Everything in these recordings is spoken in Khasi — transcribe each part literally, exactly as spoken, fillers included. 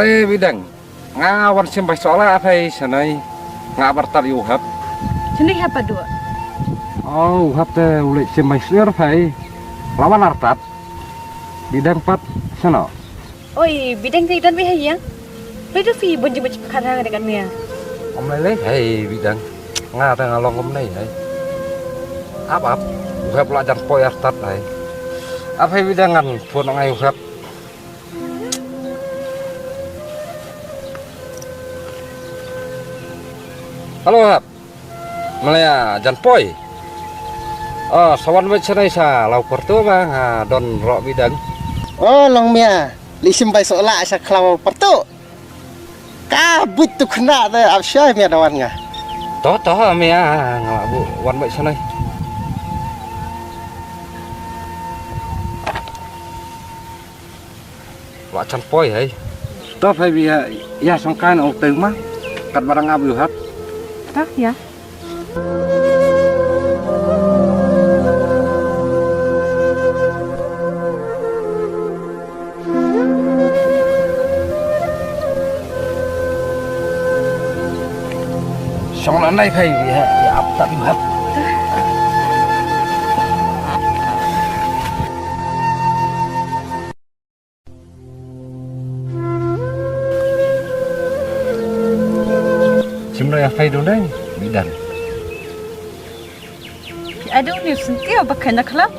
Eh, Bidang. Nga wan shim bai sohla phai shane. Nga ap artat ïa u Hep. Shane Hep pat Duh? Oh, u Hep te u leit shim bai slir phai. La wan artat. Bidang pat shano? Oi, Bidang te i don beit ha ïing. Phi to phi bun jingmut pyrkhat ha nga da kane. Ym lei lei, hei Bidang. Nga te nga long kumne, hei. Ap ap. U Hep la jan poi artat, hei. Ap hei Bidang, ngan phone ong ai u Hep. Hello Hep. Malaya jan poi. Oh, sa wan beit shane sa la u Pyrtuh ba nga don roh Bidang. Oh, long mia. Leit shim bai sohla sha khlaw Pyrtuh. Ka buit tu khynnah te ap shai mia da wan nga. To to mia, nga la buh wan beit shane. Wah chan poi hei. To phai bi ïa, ïa shong kai na u teu ma. Kat ba dang ap ïa u Hep. To ïa. Shong la nai phai bi ïa, ïa ap ta bi u Hep. Shim roi a phai dun dai, Bidang. Ki adu ni senti ba kena khlap.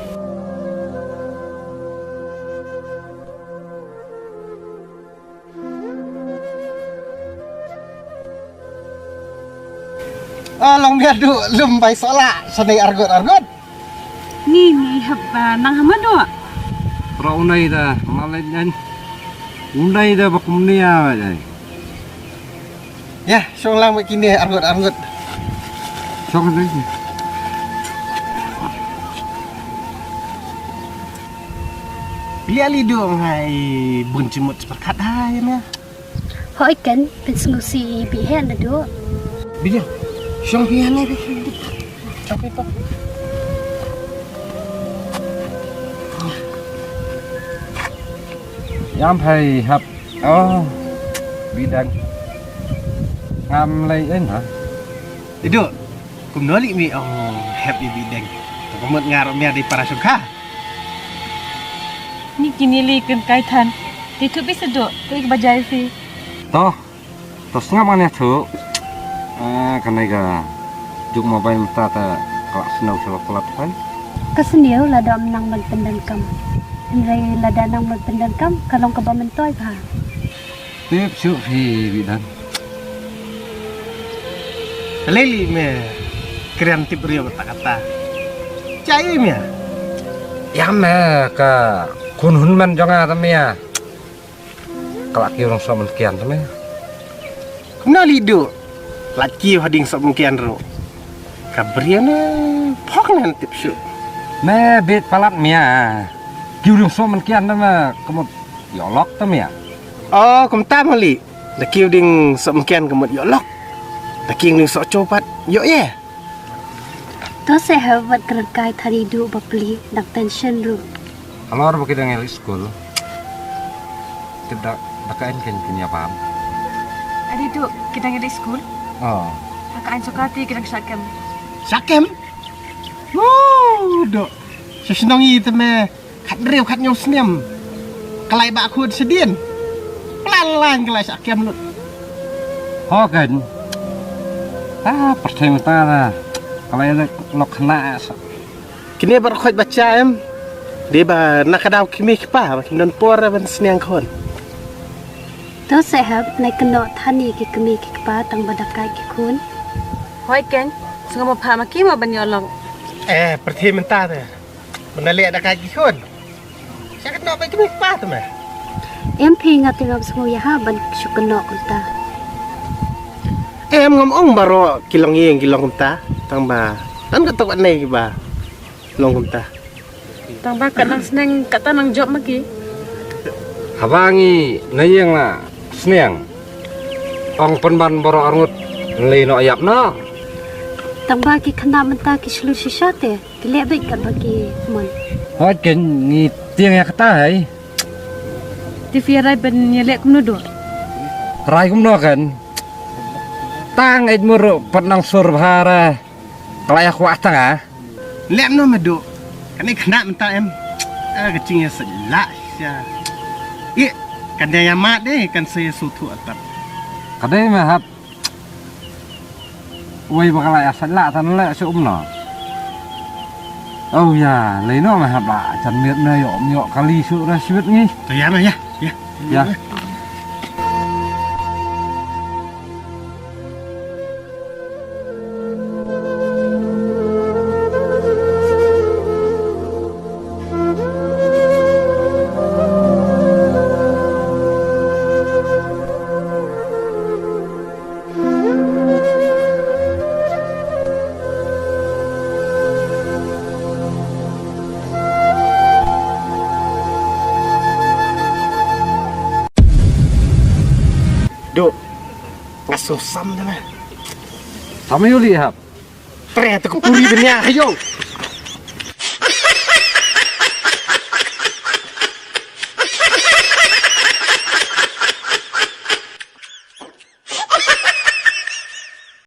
Ah, long mia Duh, lum bai sohla, shane arngut arngut. Ni ni haba nang hama Duh. Pra unai da, malai nyan. Unai da ba kumne ïa ba dai. Ïa, shong lang ba kine arngut arngut. Shong dai. Lia li Duh ngai bun jingmut pyrkhat hai mia. Hoi ken, pynsngewsih beit heh na Duh. Bidang, shong phi hangne phi. Shong phi to. Ïam phai Hep. Oh, Bidang. Ngam lei en ha. Iduh, kumno lei mi ong Hep ïa Bidang. Te ka mut nga ruh mia dei para shongkha. Ni kine lei kan kai than. Te thuh beit sa Duh, kaei kaba jia ïa phi. To, to sngap ngan ïathuh. Ah, kane ka juk mobile mynta te ka la sniew sha la palat phai. Ka sniew lada ym nang ban pyndonkam. Hynrei lada nang ban pyndonkam, ka long kaba myntoi bha. Tip shuh phi Bidang. Lei lei me kren tip briew kata kata. Jia ei me. Ïa me ka khun hynmen jong nga te me. Ka la kiew ding soh mynkian te me. Kumno lei Duh. La kiew ha ding soh mynkian ruh. Ka briew ne phok ne tip shuh. Me bit palat me. Kiew ding soh mynkian te me ka mut ïoh lok te me. Oh, kumta ma lei. Da kiew ding soh mynkian ka mut ïoh lok. Da kiew ding soh cho pat ïoh ïa. To seh ha wat kren kai than Iduh bapli dang tension ruh. Halor ba ki dang ïa leit skul. Tip da, da ka en ken kin ïa bam. Adi Duh, ki dang ïa leit skul? Oh. Ha ka ain sokati ki dang shah kem. Shah kem? Oh, Duh. Sha shnong i te me. Khathynriew khathynñiew snem. Ka la ïa bah khun shadien. Plan lain ka la ïa shah kem lut. Ho ken. Ah, pyrthei mynta la. Ka la ïa lok khynnah sa. Kine baroh khoit bacha em. Dei ba na ka daw kmie kpa ba kim don por ban sniang khun. To seh hep, nai kynnoh than ïa ki kmie ki kpa tang ba da kait ki khun. Hoi ken, sngewbha ma ki mo ban ïoh long. Eh, pyrthei mynta te. Ban da leh da kait ki khun. Sha kynnoh bad kmie kpa te me. Em phi, nga te ngam sngew ïa ha ban shu kynnoh kumta. Em, ngam ong baroh ki long ïing ki long kumta. Tang ba nang katto katne kiba long kumta. Tang ba ka nang sneng kata nang jop ma ki. Haba ngi na ïing la sneng. Ong pynban baroh arngut lei noh ïap noh. Tang ba ki khynnah mynta ki shlur shisha te. Ki leh beit katba ki mon. Hooid ken ngi tieng ïa kata hei. Te phi rai ban ïaleh kumno Duh? Rai kumno kan. Tang ej mur pat nang sur bhara. Kalai aku atang ah. Lem no madu. Kan ik kena mentah em. Ah, kecing ya selak ya. Ik kan dia yamat deh kan saya sutu atap. Kadai mahap. Wei bakal ya selak tan lek su umno. Oh ya, lei no mahap la. Can miet na yok yok kali su dah sibit ni. To ya no ya. Ya. Ya. Dok, ngaso sam dah mah. Sama yuli hap. Tre tu kepuri benia ayo.